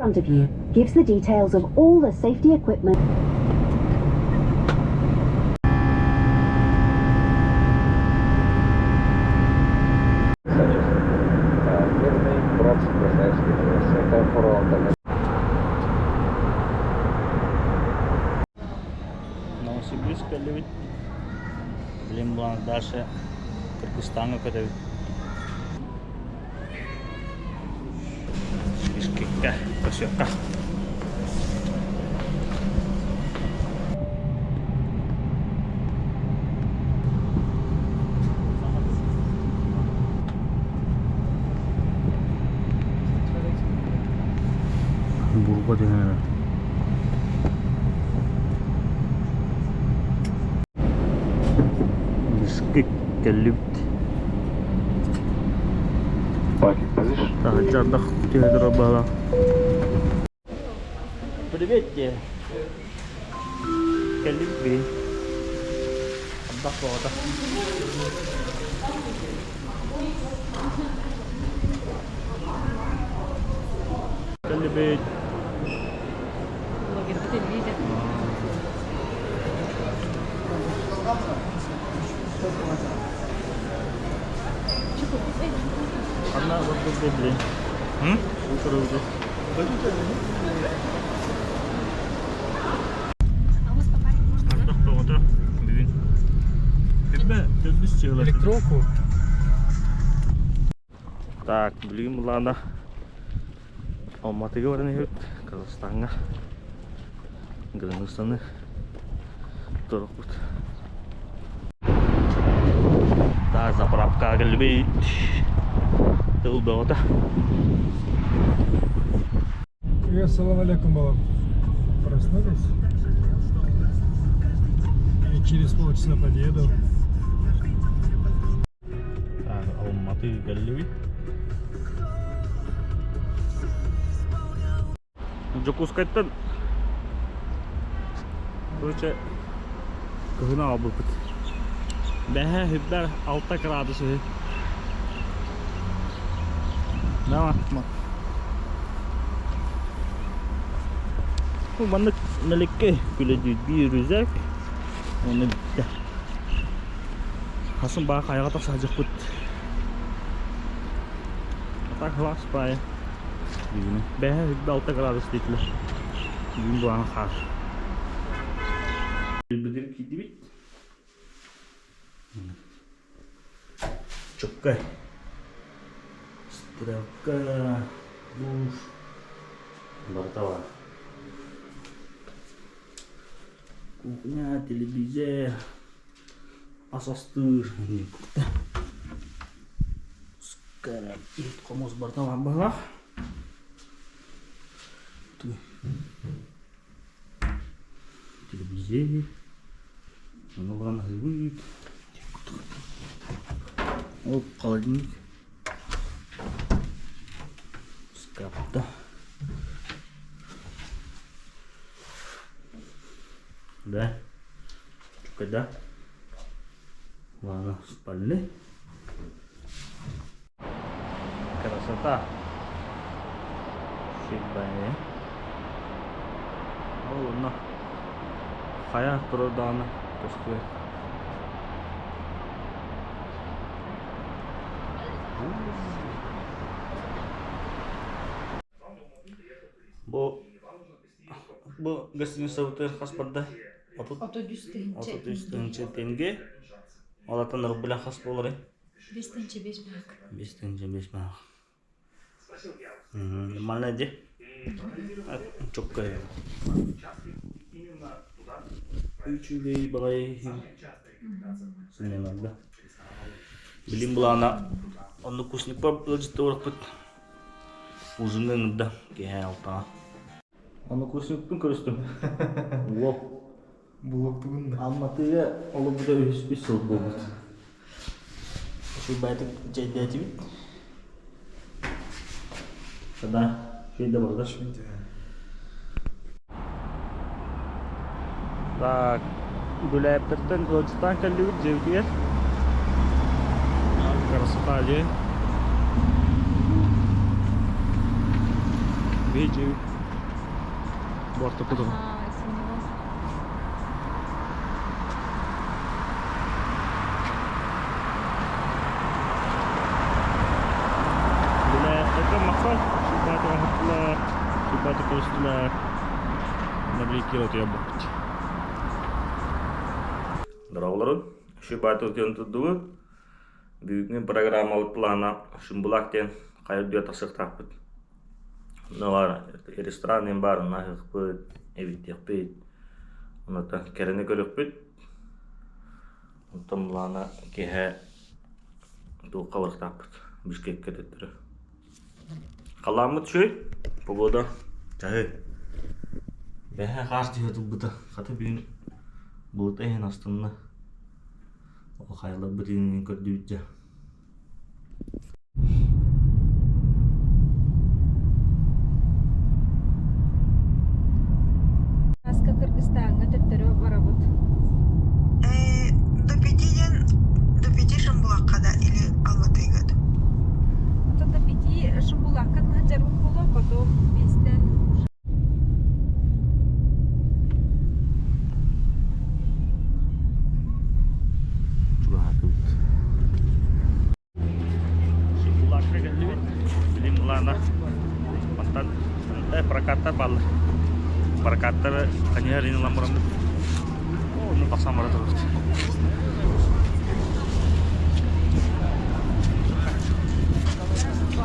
Front of you gives the details of all the safety equipment. Новосибирск кэллибит. Билим булан дальше Кыргызстаҥҥа көтөбүт. Бишкеккэ көрсүөххэ. Бурга түһэн Бишкек кэллибит. Таһырдьа ардах түһэ турар баҕалаах. Привет диэ. Кэллибит билин. Ардах бөҕөтө. Кэллибит. Ханна олорбут билин? Утурубут. Ардах тоҕото бүгүн. Күбэ төрдүс чыгыла. Электроку. Так, билигин былаана Алматыга баран иһэбит, Казахстаҥҥа. Границаны турукпут. Так, заправкаҕа кэллибит. Тыл бөҕөтө. Привет, салам алейкум, балам. Проснулись? И через полчаса подъеду. Алматы кэллибит. Дьокуускайтан короче кыһын аҕалбыппыт. Бэһэ хүббэр 6 градус үһү. Давай. Бу маннык мэликкэ күлэдүүт биир рюкзак уонна бүттэ. Хасын баа хайаҕа тахсаһдьыппыт. А так глаз баайа. Бүгүн бэһэ хүббэ 6 градус диэтилэр. Бүгүн буолан хаар. Билбитин киирдибит. Чуккай. Стрелка, душ, барыта бар. Кухня, телевизор, ас астыыр. Хомус барыта бар быһылаах. Телевизор. Ону аһыыбыт. Ол холодильник. Шкафта. Да. Когда? Ладно, спальни. Красота. Шибай. Ол онно хайа турар даҕаны көстүбэт. Бу бу гостиницабытыгар хас барда? 30 33 тыһыынча 33 тыһыынча тенге. Олортон рубля хас буоларый? 5 тыһыынча 5 маак. 5 тыһыынча 5 маак. Нормально дии. Чоккай. Үчүгэй баҕайы сынньанарга. Билим былаана оннук кусникпар ыалдьыттыы Ужинга ыҥырда киэһэ алтаҕа. Ону кусникпын көрүстүм. Уол. Булуктугун да. Алматыга олорбута үһүс үс сыл буолбут. Үчүгэйдик чэйдээтибит. Тогда чэй да барда. Так, Гүлээптэртэн ыалдьыттаан кэллибит дьиэбитигэр. Красота дьиэ. Биһи дьиэбит. Ортоку. Ага, синегас. Махтал, суббаты суббаты көрүстүлэр. Набли кило боппут. Дорооболоруҥ, Шибаты утуйан турдубут. Бүгүҥҥү программабыт плана Шымбулак диэн хайа үрдүгэр тахсыахтаахпыт. Онно ресторан диэн баар, онно аһыахпыт, эбиттиэхпит. Онтон кэрэни көрүөхпүт. Онтон былаана киэһэ туохха барыахтаахпыт, Бишкеккэ төттөрү. Халлааммыт үчүгэй, погода чаһы. Бэһэ хаас түһэ турбута, хата бүгүн былыта иһэн астынна. Ол хайаларбыт иҥин көрдүбүт дьэ. Аска Кыргызстаҥҥа төттөрү барабыт. До 5 диэн, до 5 Шымбулакка да или Алматыга да? Это до 5 Шымбулакка сылдьарбыт буолуо, потом биэстэн уже Чугаһаатыбыт. Шымбулакка кэллибит. Билим былаана мантан прокаттар бааллар. Прокаттары хайыһар ылан бараммыт. Онно тахсан бара турабыт.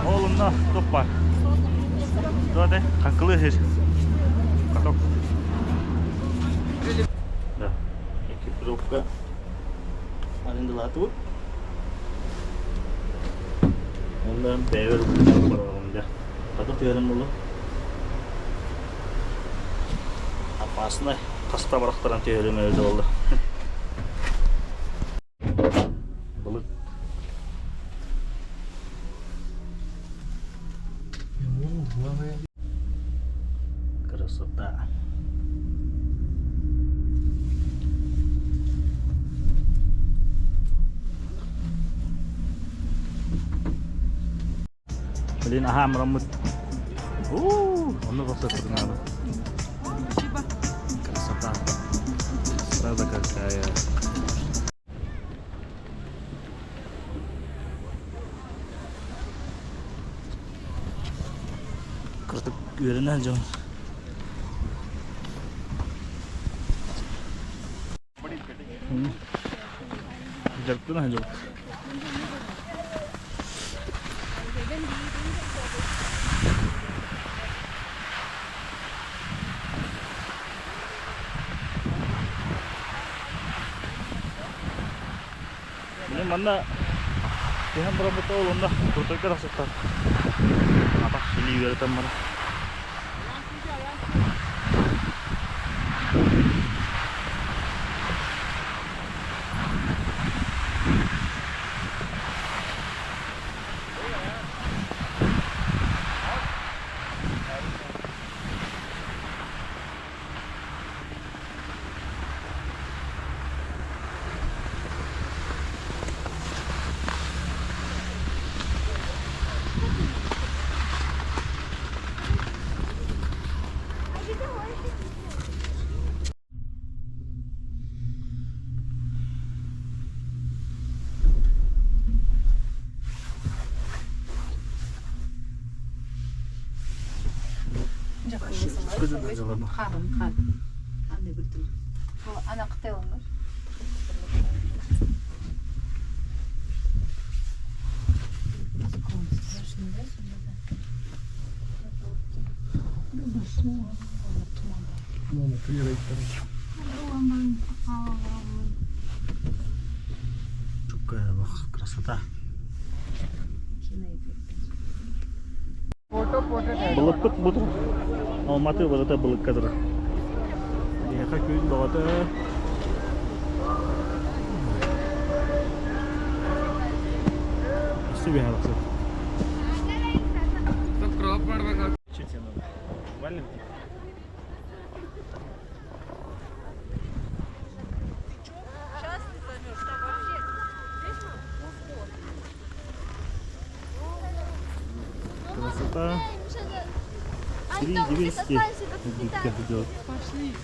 Ол онно туох баар? Туох этэй? Хаҥкылыы сир. Каток. Да. Экипировка арендалаатыбыт. Онно бэйэбэр барабын дьэ. Хата тыарым булу. Опасный. Хаста барахтаран түһэрим эбитэ буолла. Былыт. Красота. Блин, аһаа мураммыт. Уу, онно тахса надо. Красота. Красота какая. Кыртык үөрэнэн дьон. Дьарыктана дьон. Мин манна түһэн бараммыт ол онно куртайга тахсыттар. Атах илии үөрэтэн баран. Какая красота. Былыппыт буту. Алматы барыта былыкка турар. Биһиэхэ күн бөҕөтө. Өссө биһиэхэ тахсар. Что тебе надо? Валенки? Сейчас ты поймешь, там вообще Красота. 3200 Пошли.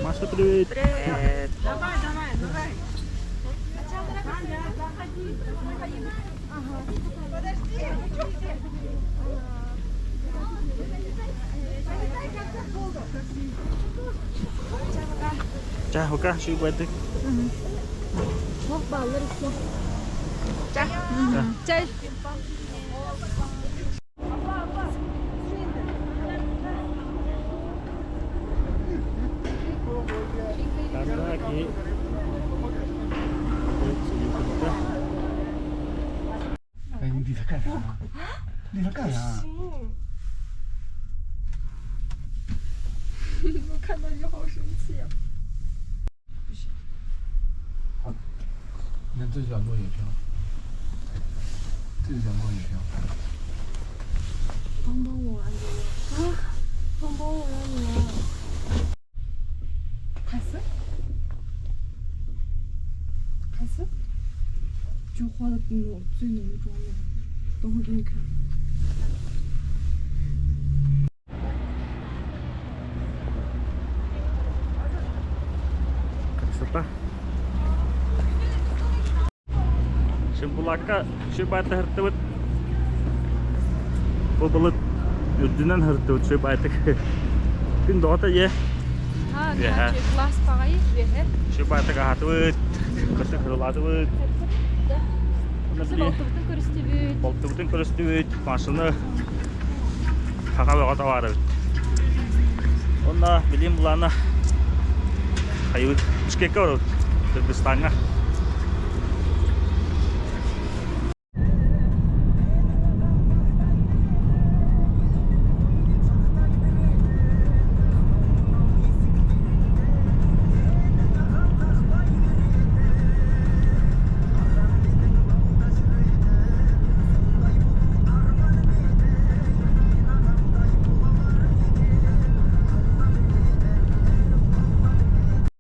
Маша, привет! Привет. Давай, давай, давай. Ча, хока, шуйбайтык. Чай. Таки. 哎，你理他干啥？理他干啥？我看到你好生气啊！你看这就叫落叶飘，这就叫落叶飘。帮帮我啊，你啊，帮帮我呀你！开始，开始，就化的浓最浓的妆了，等会儿给你看。 Красота. Шымбулакка шуйбайты сырыттыбыт. Бу былыт үрдүнэн сырыттыбыт шуйбайтык. Күн доҕото е. А, Иә. значит, глаз пағай, веhe. Шуйбайтык аһаатыбыт. Кырдык ырылаатыбыт. Балтыбытын көрүстүбүт. Балтыбытын көрүстүбүт. Машина хаха бөҕө табаарыбыт. Онна билим булана хайыбыт. Бишкекке барабыт. Кыргызстаҥҥа.